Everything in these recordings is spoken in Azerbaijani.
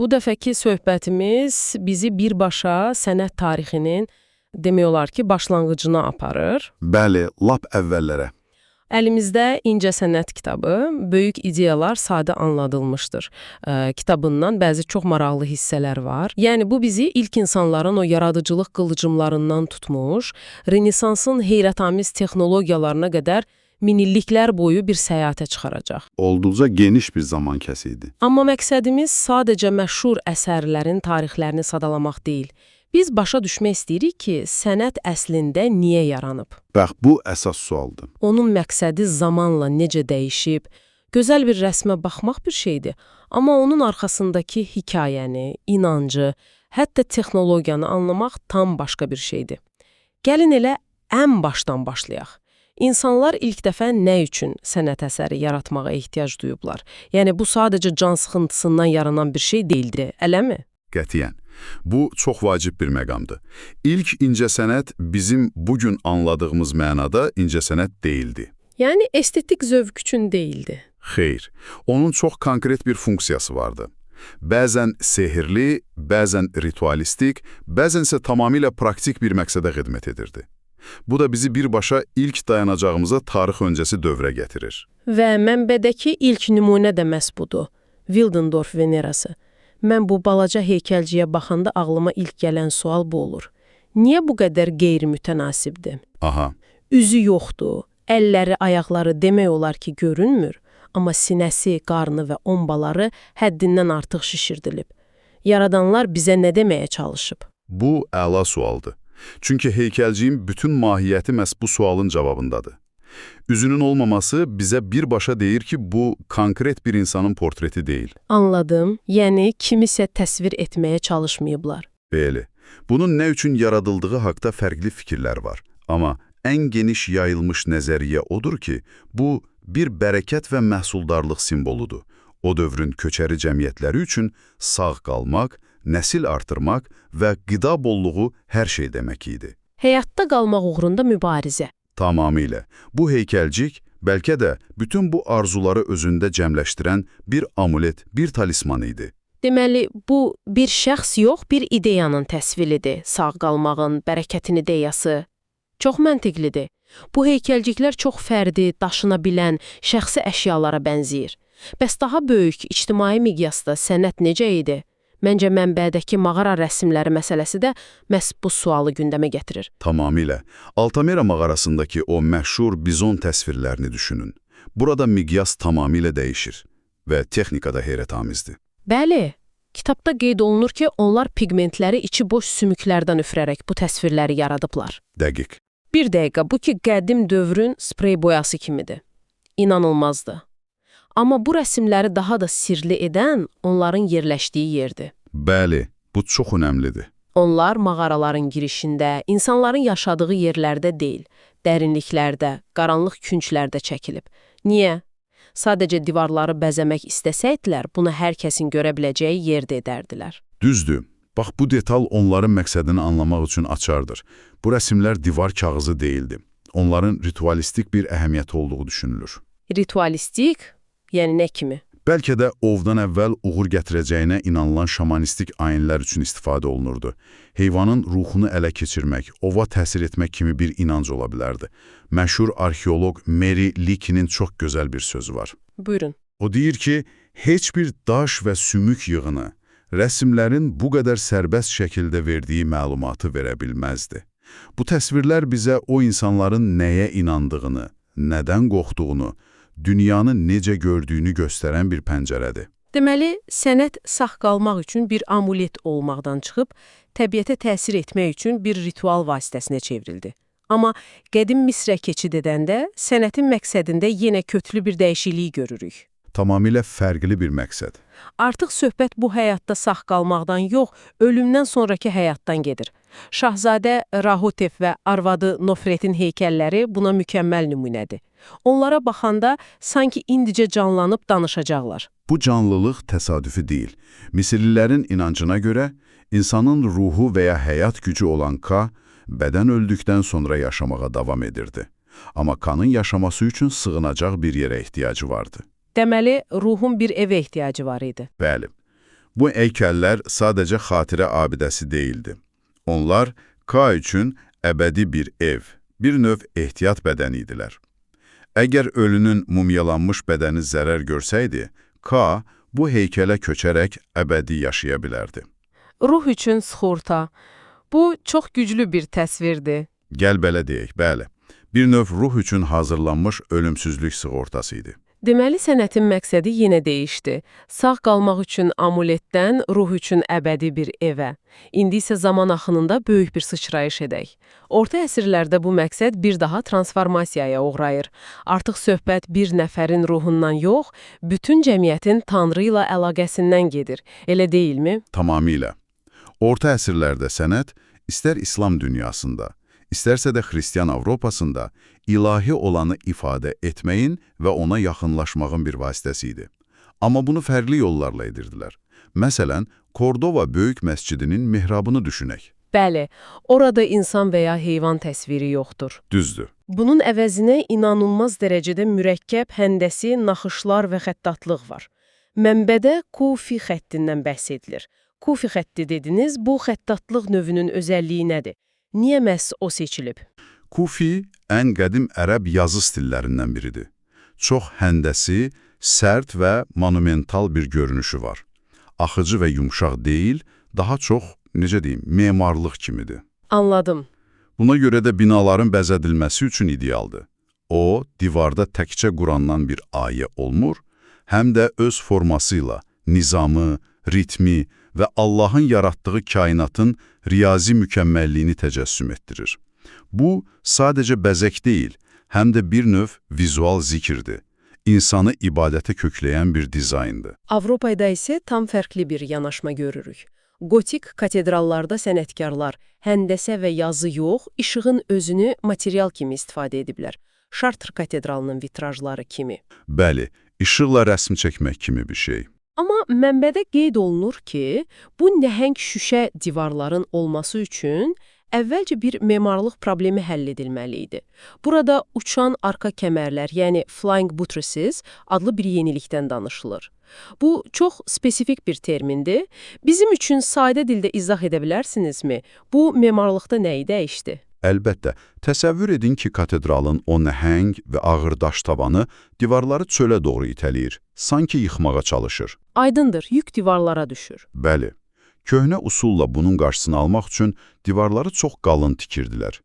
Bu dəfəki söhbətimiz bizi birbaşa sənət tarixinin demək olar ki, başlanğıcına aparır. Bəli, lap əvvəllərə. Əlimizdə İncəsənət kitabı, Böyük ideyalar sadə anladılmışdır. Kitabından bəzi çox maraqlı hissələr var. Yəni bu bizi ilk insanların o yaradıcılıq qılıcımlarından tutmuş, Renesansın heyrətamiz texnologiyalarına qədər minilliklər boyu bir səyahətə çıxaracaq. Olduqca geniş bir zaman kəsiydi. Amma məqsədimiz sadəcə məşhur əsərlərin tarixlərini sadalamaq deyil. Biz başa düşmək istəyirik ki, sənət əslində niyə yaranıb? Bax, bu əsas sualdır. Onun məqsədi zamanla necə dəyişib? Gözəl bir rəsmə baxmaq bir şeydir, amma onun arxasındakı hekayəni, inancı, hətta texnologiyanı anlamaq tam başqa bir şeydir. Gəlin elə ən başdan başlayaq. İnsanlar ilk dəfə nə üçün sənət əsəri yaratmağa ehtiyac duyublar? Yəni bu sadəcə can sıxıntısından yaranan bir şey deyildi, eləmi? Qətiyyən. Bu çox vacib bir məqamdır. İlk incəsənət bizim bugün anladığımız mənada incəsənət deyildi. Yəni estetik zövq üçün deyildi. Xeyr, onun çox konkret bir funksiyası vardı. Bəzən sehirli, bəzən ritualistik, bəzənsə tamamilə praktik bir məqsədə xidmət edirdi. Bu da bizi birbaşa ilk dayanacağımıza tarix öncəsi dövrə gətirir. Və mənbədəki ilk nümunə də məhz budur. Willendorf Venerası. Mən bu balaca heykəlciyə baxanda ağlıma ilk gələn sual bu olur. Niyə bu qədər qeyri-mütənasibdir? Aha, Üzü yoxdur, əlləri, ayaqları demək olar ki, görünmür, amma sinəsi, qarnı və ombaları həddindən artıq şişirdilib. Yaradanlar bizə nə deməyə çalışıb? Bu əla sualdır. Çünki heykəlciyin bütün mahiyyəti məhz bu sualın cavabındadır. Üzünün olmaması bizə birbaşa deyir ki, bu konkret bir insanın portreti deyil. Anladım. Yəni kimisə təsvir etməyə çalışmayıblar. Bəli, bunun nə üçün yaradıldığı haqda fərqli fikirlər var. Amma ən geniş yayılmış nəzəriyyə odur ki, bu bir bərəkət və məhsuldarlıq simvoludur. O dövrün köçəri cəmiyyətləri üçün sağ qalmaq, nəsil artırmaq və qida bolluğu hər şey demək idi. Həyatda qalmaq uğrunda mübarizə. Tamamilə. Bu heykəlcik bəlkə də bütün bu arzuları özündə cəmləşdirən bir amulet, bir talisman idi. Deməli, bu bir şəxs yox, bir ideyanın təsviridir. Sağ qalmağın, bərəkətin ideyası. Çox məntiqlidir. Bu heykəlciklər çox fərdi, daşına bilən, şəxsi əşyalara bənzəyir. Bəs daha böyük ictimai miqyasda sənət necə idi? Məncə mənbədəki mağara rəsmləri məsələsi də məhz bu sualı gündəmə gətirir. Tamamilə. Altamira mağarasındakı o məşhur bizon təsvirlərini düşünün. Burada miqyas tamamilə dəyişir və texnika da heyrətamizdir. Bəli, kitabda qeyd olunur ki, onlar pigmentləri içi boş sümüklərdən üfürərək bu təsvirləri yaradıblar. Dəqiq. Bir dəqiqə, bu ki qədim dövrün sprey boyası kimidir. İnanılmazdı. Amma bu rəsmləri daha da sirli edən onların yerləşdiyi yerdir. Bəli, bu çox önəmlidir. Onlar mağaraların girişində, insanların yaşadığı yerlərdə deyil, dərinliklərdə, qaranlıq künclərdə çəkilib. Niyə? Sadəcə divarları bəzəmək istəsəydilər, bunu hər kəsin görə biləcəyi yerdə edərdilər. Düzdür. Bax, bu detal onların məqsədini anlamaq üçün açardır. Bu rəsmlər divar kağızı deyildi. Onların ritualistik bir əhəmiyyəti olduğu düşünülür. Ritualistik, yəni nə kimi? Bəlkə də ovdan əvvəl uğur gətirəcəyinə inanılan şamanistik ayinlər üçün istifadə olunurdu. Heyvanın ruhunu ələ keçirmək, ova təsir etmək kimi bir inanc ola bilərdi. Məşhur arxeoloq Mary Leakey'nin çox gözəl bir sözü var. Buyurun. O deyir ki, heç bir daş və sümük yığını rəsmlərin bu qədər sərbəst şəkildə verdiyi məlumatı verə bilməzdi. Bu təsvirlər bizə o insanların nəyə inandığını, nədən qorxduğunu, dünyanı necə gördüyünü göstərən bir pəncərədir. Deməli, sənət sağ qalmaq üçün bir amulet olmaqdan çıxıb, təbiətə təsir etmək üçün bir ritual vasitəsinə çevrildi. Amma qədim Misrə keçid edəndə sənətin məqsədində yenə köklü bir dəyişiklik görürük. Tamamilə fərqli bir məqsəd. Artıq söhbət bu həyatda sağ qalmaqdan yox, ölümdən sonrakı həyatdan gedir. Şahzadə Rahotef və arvadı Nofretin heykəlləri buna mükəmməl nümunədir. Onlara baxanda sanki indicə canlanıb danışacaqlar. Bu canlılıq təsadüfi deyil. Misirlilərin inancına görə insanın ruhu və ya həyat gücü olan Ka, bədən öldükdən sonra yaşamağa davam edirdi. Amma Ka'nın yaşaması üçün sığınacaq bir yerə ehtiyacı vardı. Deməli, ruhun bir evə ehtiyacı var idi. Bəli. Bu heykəllər sadəcə xatirə abidəsi deyildi. Onlar Ka üçün əbədi bir ev, bir növ ehtiyat bədəni idilər. Əgər ölünün mumyalanmış bədəni zərər görsəydi, Ka bu heykələ köçərək əbədi yaşaya bilərdi. Ruh üçün sığorta. Bu çox güclü bir təsvirdir. Gəl belə deyək, bəli. Bir növ ruh üçün hazırlanmış ölümsüzlük sığortası idi. Deməli sənətin məqsədi yenə dəyişdi. Sağ qalmaq üçün amuletdən, ruh üçün əbədi bir evə. İndi isə zaman axınında böyük bir sıçrayış edək. Orta əsrlərdə bu məqsəd bir daha transformasiyaya uğrayır. Artıq söhbət bir nəfərin ruhundan yox, bütün cəmiyyətin Tanrı ilə əlaqəsindən gedir. Elə deyilmi? Tamamilə. Orta əsrlərdə sənət, istər İslam dünyasında, istərsə də Xristian Avropasında ilahi olanı ifadə etməyin və ona yaxınlaşmağın bir vasitəsi idi. Amma bunu fərqli yollarla edirdilər. Məsələn, Kordova Böyük Məscidinin mihrabını düşünək. Bəli, orada insan və ya heyvan təsviri yoxdur. Düzdür. Bunun əvəzinə inanılmaz dərəcədə mürəkkəb həndəsi, naxışlar və xəttatlıq var. Mənbədə Kufi xəttindən bəhs edilir. Kufi xətti dediniz, bu xəttatlıq növünün özəlliyi nədir? Niyə məhz o seçilib? Kufi ən qədim ərəb yazı stillərindən biridir. Çox həndəsi, sərt və monumental bir görünüşü var. Axıcı və yumşaq deyil, daha çox, necə deyim, memarlıq kimidir. Anladım. Buna görə də binaların bəzədilməsi üçün idealdır. O, divarda təkcə Qurandan bir ayə olmur, həm də öz formasıyla nizamı, ritmi və Allahın yaratdığı kainatın riyazi mükəmməlliyini təcəssüm etdirir. Bu, sadəcə bəzək deyil, həm də bir növ vizual zikirdir. İnsanı ibadətə kökləyən bir dizayndır. Avropada isə tam fərqli bir yanaşma görürük. Gotik katedrallarda sənətkarlar həndəsə və yazı yox, işığın özünü material kimi istifadə ediblər. Şartr katedralının vitrajları kimi. Bəli, işıqla rəsm çəkmək kimi bir şey. Amma mənbədə qeyd olunur ki, bu nəhəng şüşə divarların olması üçün əvvəlcə bir memarlıq problemi həll edilməli idi. Burada uçan arka kəmərlər, yəni flying buttresses adlı bir yenilikdən danışılır. Bu çox spesifik bir termindir. Bizim üçün sadə dildə izah edə bilərsinizmi? Bu memarlıqda nəyi dəyişdi? Əlbəttə, təsəvvür edin ki, katedralın o nəhəng və ağır daş tavanı divarları çölə doğru itələyir, sanki yıxmağa çalışır. Aydındır, yük divarlara düşür. Bəli, köhnə usulla bunun qarşısını almaq üçün divarları çox qalın tikirdilər.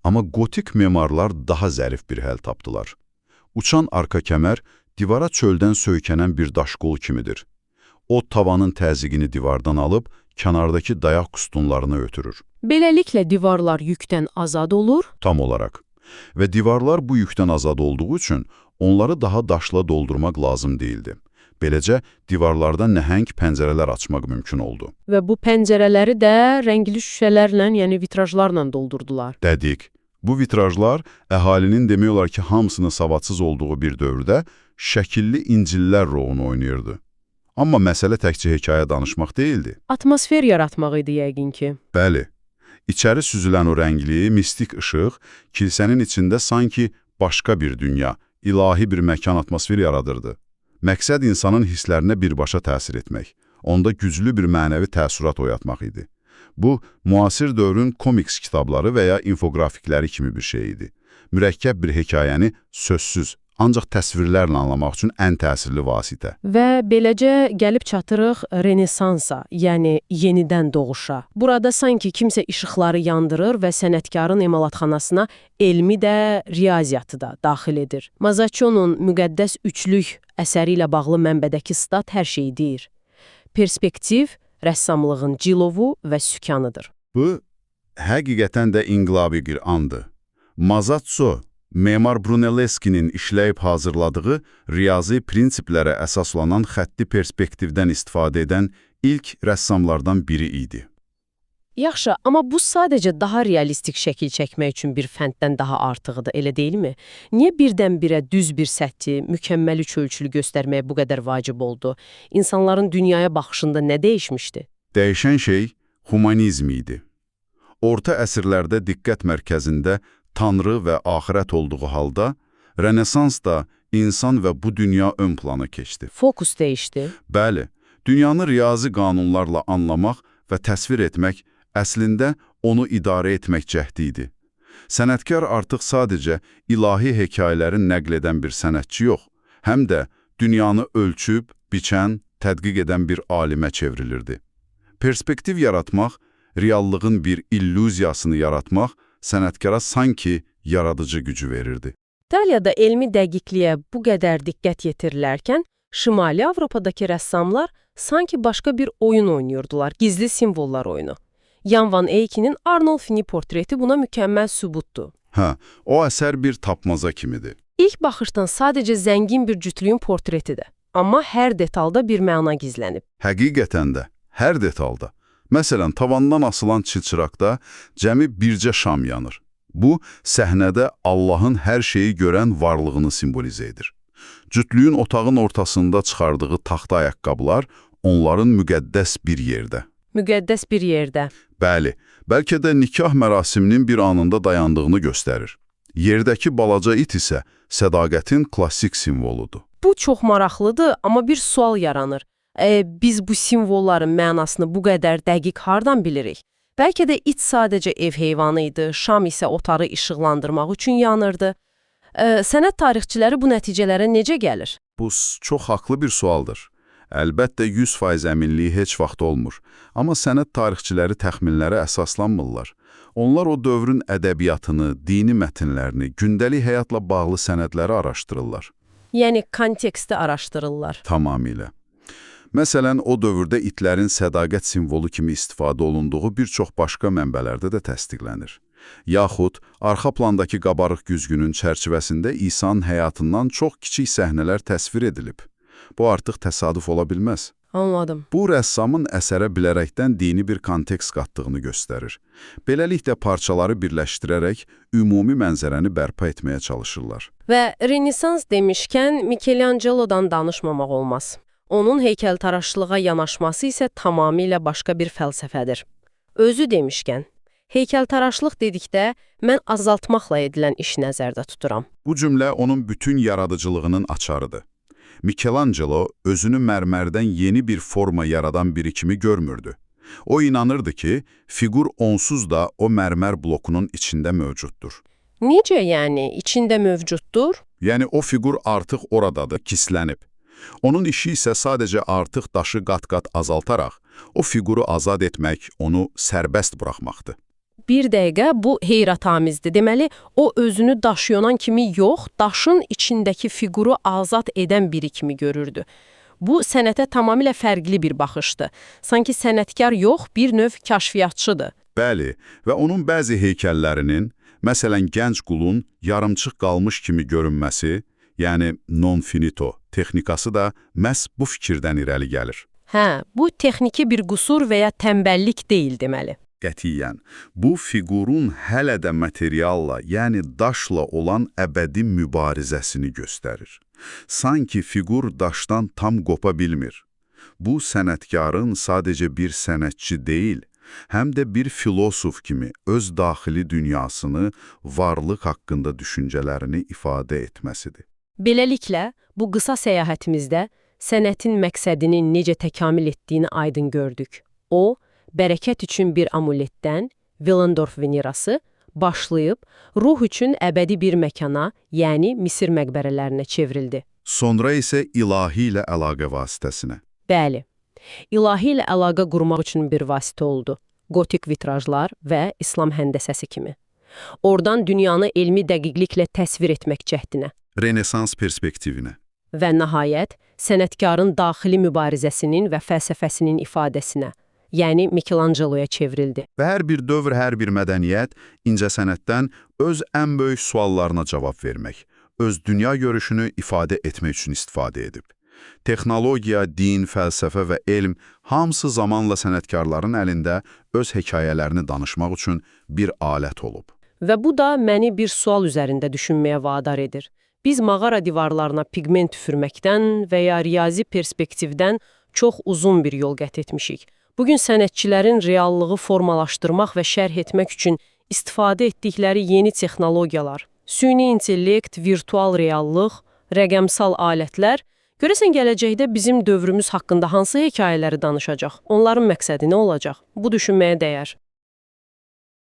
Amma gotik memarlar daha zərif bir həll tapdılar. Uçan arka kəmər divara çöldən söykənən bir daşqol kimidir. O, tavanın təzyiqini divardan alıb, kənardakı dayaq sütunlarına ötürür. Beləliklə divarlar yükdən azad olur. Tam olaraq. Və divarlar bu yükdən azad olduğu üçün onları daha daşla doldurmaq lazım değildi. Beləcə, divarlarda nəhəng pəncərələr açmaq mümkün oldu. Və bu pəncərələri də rəngli şüşələrlə, yəni vitrajlarla doldurdular. Dəqiq. Bu vitrajlar əhalinin demək olar ki, hamısının savadsız olduğu bir dövrdə şəkilli İncillər rolunu oynayırdı. Amma məsələ təkcə hekayə danışmaq deyildi. Atmosfer yaratmaq idi yəqin ki. Bəli, içəri süzülən o rəngli, mistik işıq kilsənin içində sanki başqa bir dünya, ilahi bir məkan atmosferi yaradırdı. Məqsəd insanın hisslərinə birbaşa təsir etmək, onda güclü bir mənəvi təəssürat oyatmaq idi. Bu, müasir dövrün komiks kitabları və ya infoqrafikləri kimi bir şey idi. Mürəkkəb bir hekayəni sözsüz, ancaq təsvirlərlə anlamaq üçün ən təsirli vasitə. Və beləcə gəlib çatırıq Renesansa, yəni yenidən doğuşa. Burada sanki kimsə işıqları yandırır və sənətkarın emalatxanasına elmi də, riyaziyyatı da daxil edir. Mazaçonun Müqəddəs Üçlük əsəri ilə bağlı mənbədəki stat hər şeyi deyir. Perspektiv, rəssamlığın cilovu və sükanıdır. Bu, həqiqətən də inqilabi bir andır. Mazatso, memar Brunelleschi'nin işləyib hazırladığı riyazi prinsiplərə əsaslanan xətti perspektivdən istifadə edən ilk rəssamlardan biri idi. Yaxşı, amma bu sadəcə daha realistik şəkil çəkmək üçün bir fənddən daha artığıdır, elə deyilmi? Niyə birdən-birə düz bir səthi, mükəmməl üç ölçülü göstərməyə bu qədər vacib oldu? İnsanların dünyaya baxışında nə dəyişmişdi? Dəyişən şey humanizm idi. Orta əsrlərdə diqqət mərkəzində Tanrı və axirət olduğu halda, Rönesansda insan və bu dünya ön plana keçdi. Fokus dəyişdi. Bəli, Dünyanı riyazi qanunlarla anlamaq və təsvir etmək əslində onu idarə etmək cəhdi idi. Sənətkar artıq sadəcə ilahi hekayələri nəql edən bir sənətçi yox, həm də dünyanı ölçüb, biçən, tədqiq edən bir alimə çevrilirdi. Perspektiv yaratmaq, reallığın bir illüziyasını yaratmaq sənətkara sanki yaradıcı gücü verirdi. İtaliyada elmi dəqiqliyə bu qədər diqqət yetirilərkən, Şimali Avropadakı rəssamlar sanki başqa bir oyun oynayırdılar, gizli simvollar oyunu. Jan van Eyck'in Arnolfini portreti buna mükəmməl sübutdur. Hə, o əsər bir tapmaca kimidir. İlk baxışdan sadəcə zəngin bir cütlüyün portretidir. Amma hər detalda bir məna gizlənib. Həqiqətən də, hər detalda. Məsələn, tavandan asılan çilçıraqda cəmi bircə şam yanır. Bu, səhnədə Allahın hər şeyi görən varlığını simvolizə edir. Cütlüyün otağın ortasında çıxardığı taxta ayaqqabılar onların müqəddəs bir yerdə. Müqəddəs bir yerdə. Bəli, bəlkə də nikah mərasiminin bir anında dayandığını göstərir. Yerdəki balaca it isə sədaqətin klassik simvoludur. Bu çox maraqlıdır, amma bir sual yaranır. Biz bu simvolların mənasını bu qədər dəqiq hardan bilirik? Bəlkə də it sadəcə ev heyvanı idi, şam isə otağı işıqlandırmaq üçün yanırdı. Sənət tarixçiləri bu nəticələrə necə gəlir? Bu çox haqlı bir sualdır. Əlbəttə 100% əminliyi heç vaxt olmur. Amma sənət tarixçiləri təxminlərə əsaslanmırlar. Onlar o dövrün ədəbiyyatını, dini mətnlərini, gündəlik həyatla bağlı sənədləri araşdırırlar. Yəni konteksti araşdırırlar. Tamamilə. Məsələn, o dövrdə itlərin sədaqət simvolu kimi istifadə olunduğu bir çox başqa mənbələrdə də təsdiqlənir. Yaxud arxa plandakı qabarıq güzgünün çərçivəsində İsa'nın həyatından çox kiçik səhnələr təsvir edilib. Bu artıq təsadüf ola bilməz. Anladım. Bu, rəssamın əsərə bilərəkdən dini bir kontekst qatdığını göstərir. Beləliklə parçaları birləşdirərək ümumi mənzərəni bərpa etməyə çalışırlar. Və Renesans demişkən Michelangelo'dan danışmamaq olmaz. Onun heykəltaraşlığa yanaşması isə tamamilə başqa bir fəlsəfədir. Özü demişkən, heykəltaraşlıq dedikdə mən azaltmaqla edilən iş nəzərdə tuturam. Bu cümlə onun bütün yaradıcılığının açarıdır. Michelangelo özünü mərmərdən yeni bir forma yaradan biri kimi görmürdü. O inanırdı ki, fiqur onsuz da o mərmər blokunun içində mövcuddur. Necə yəni? İçində mövcuddur? Yəni o fiqur artıq oradadır, kislənib. Onun işi isə sadəcə artıq daşı qat-qat azaltaraq, o fiquru azad etmək, onu sərbəst buraxmaqdır. Bir dəqiqə, bu heyratamizdir. Deməli, o özünü daş yonan kimi yox, daşın içindəki fiquru azad edən biri kimi görürdü. Bu, sənətə tamamilə fərqli bir baxışdır. Sanki sənətkar yox, bir növ kəşfiyyatçıdır. Bəli, və onun bəzi heykəllərinin, məsələn, gənc qulun yarımçıq qalmış kimi görünməsi, yəni non finito texnikası da məhz bu fikirdən irəli gəlir. Hə, bu texniki bir qüsur və ya tənbəllik deyil deməli. Qətiyyən, bu fiqurun hələ də materialla, yəni daşla olan əbədi mübarizəsini göstərir. Sanki fiqur daşdan tam qopa bilmir. Bu, sənətkarın sadəcə bir sənətçi deyil, həm də bir filosof kimi öz daxili dünyasını, varlıq haqqında düşüncələrini ifadə etməsidir. Beləliklə, bu qısa səyahətimizdə sənətin məqsədini necə təkamil etdiyini aydın gördük. O, bərəkət üçün bir amuletdən, Willendorf Venerası, başlayıb ruh üçün əbədi bir məkana, yəni Misir məqbərələrinə çevrildi. Sonra isə ilahi ilə əlaqə vasitəsinə. Bəli, ilahi ilə əlaqə qurmaq üçün bir vasitə oldu. Gotik vitrajlar və İslam həndəsəsi kimi. Oradan dünyanı elmi dəqiqliklə təsvir etmək cəhdinə. Renesans perspektivinə. Və nəhayət, sənətkarın daxili mübarizəsinin və fəlsəfəsinin ifadəsinə, yəni Michelangelo'ya çevrildi. Və hər bir dövr, hər bir mədəniyyət incəsənətdən öz ən böyük suallarına cavab vermək, öz dünya görüşünü ifadə etmək üçün istifadə edib. Texnologiya, din, fəlsəfə və elm hamısı zamanla sənətkarların əlində öz hekayələrini danışmaq üçün bir alət olub. Və bu da məni bir sual üzərində düşünməyə vadar edir. Biz mağara divarlarına pigment tüfürməkdən və ya riyazi perspektivdən çox uzun bir yol qət etmişik. Bugün sənətçilərin reallığı formalaşdırmaq və şərh etmək üçün istifadə etdikləri yeni texnologiyalar, süni intellekt, virtual reallıq, rəqəmsal alətlər Görəsən gələcəkdə bizim dövrümüz haqqında hansı hekayələri danışacaq? Onların məqsədi nə olacaq? Bu düşünməyə dəyər.